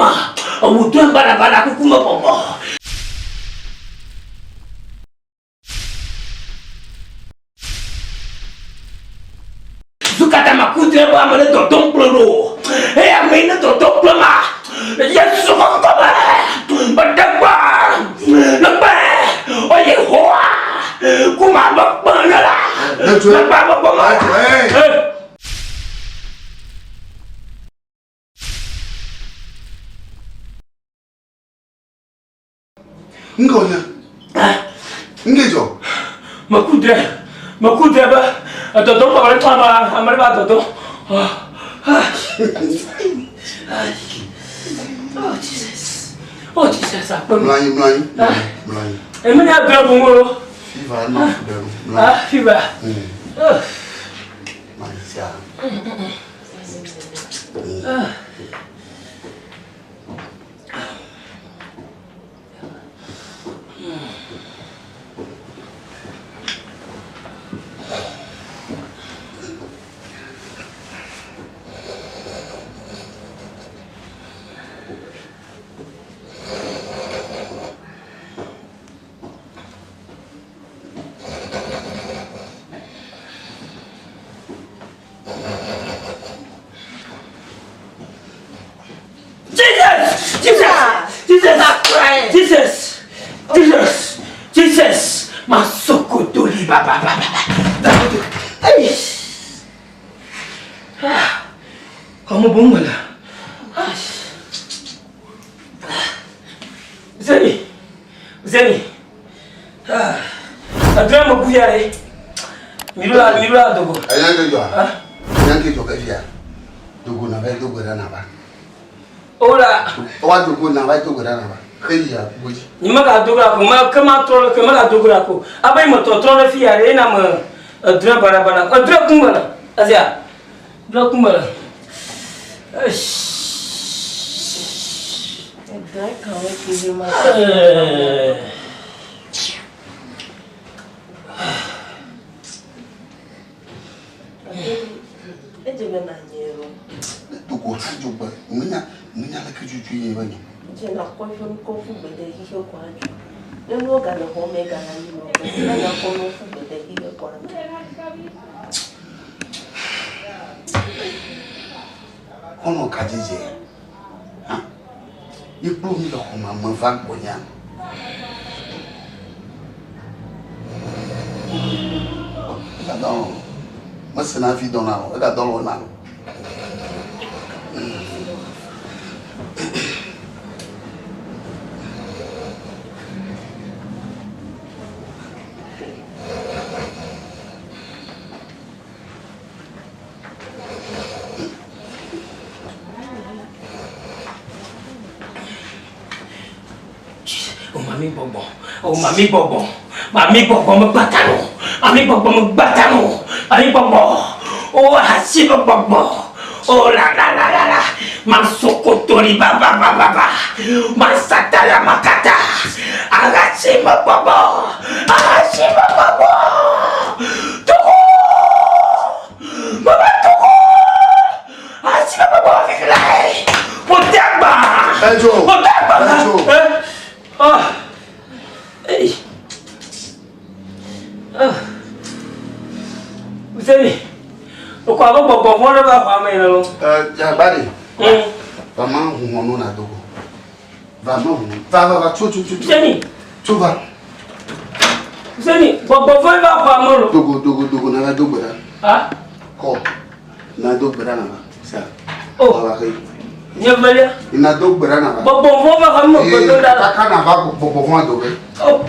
me. Ewu drɔ̃e baɖabaɖa kuku me gbɔgbɔ. Zukata maku drɔ̃e be ame ɖe dɔdɔm kplɔ ɖo. Eye ame yi ne dɔdɔm kplɔ ma, Yesu ƒe ŋkɔ me, meɖe gbe, megbe, o Yehowa, ku ma be kpẽ ne la, megbe ame gbɔ ma. Ŋkɔ nye. Ŋke dzɔ. Meku dre. Meku dre be edɔdɔ kpɔ ame tɔ ame ɖe va dɔdɔ. Oh Jesus. Oh Jesus akpe. Mlanyi mlanyi. Mlanyi. Emi nya dre bu ŋo. Fiva nɔ fu ɖe nu. Ah fiva. Oh. Mlanyi sia. Ah. Jesus! Jesus! Jesus! Jesus! Jesus! Jesus! Masokotoli ba ba ba ba ba. Hey! Ah. Ọmọ bò ń wẹ̀lá. Zeni! Zeni! Ah. Adúlá mo kú yára yìí. Mirula mirula dogo. Ẹ̀yán kejì wa. Ẹ̀yán kejì ọ̀kẹ́ fìyà. Dogo nàbẹ́ dogo rẹ̀ nàbà. Ola. Wa dogo nàbà dogo rẹ̀ nàbà. Xeyi ya goji. Ni ma ka dogo la ko ma ke ma trɔ le ke ma ka dogo la ko. Abe me tɔtrɔ ɖe fiya ɖe ena me edrɔ̃ barabara. Edrɔ̃ kum me le. Esia. Drɔ̃ kum me le. Eish. Edrɔ̃ kawoe ke be ma. Edze be nànyɛ lɔ. Dogo hadzo gbe menya menya leke tutu ye be nye. Dze nakɔ eƒe ŋkɔ ƒu gbe ɖe xixe kɔ adzo. Ne nuwo gale xɔ me gale anyi nɔ gbe ne nakɔ nuwo ƒu gbe ɖe xixe kɔ adzo. Xɔlɔ̃ ka dzedze hã ye kplo mi le xɔme ame va gbɔnyea. Egadɔ alɔ̃. Mesena hafi dɔna o. Egadɔ alɔ̃ na o. O mami gbɔgbɔ, o mami gbɔgbɔ, mami gbɔgbɔ me gbata no, mami gbɔgbɔ me gbata no, mami gbɔgbɔ, o asi me gbɔgbɔ, o la la la la la, masokotori ba ba ba ba ba, masata la makata, arasi me gbɔgbɔ, arasi me gbɔgbɔ, togo, mama togo. Asi me gbɔgbɔ fifi lae. Ƒote agba. Edzo. Ƒote agba. Edzo. Eh. Oh. Ei. Oh. Zeni. Okɔ abe gbɔgbɔ vɔ̃ ɖe va xɔa me ene lo. Ɛ jagba de. Va ma huhɔnu na dogo. Va ma huhɔnu. Va va va tso tso tso. Zeni. Tso va. Zeni gbɔgbɔ vɔ̃ va xɔa me lo. Dogo dogo dogo na va do gbe ɖa. Ah. Kɔ. Na do gbe ɖa na va. Sa. Oh. Va va xeyi. Nye velia. Na do gbe ɖa na va. Gbɔgbɔ vɔ̃ va xɔa me gbe do ɖa. Kaka na va gbɔgbɔ vɔ̃ do ge. Oh.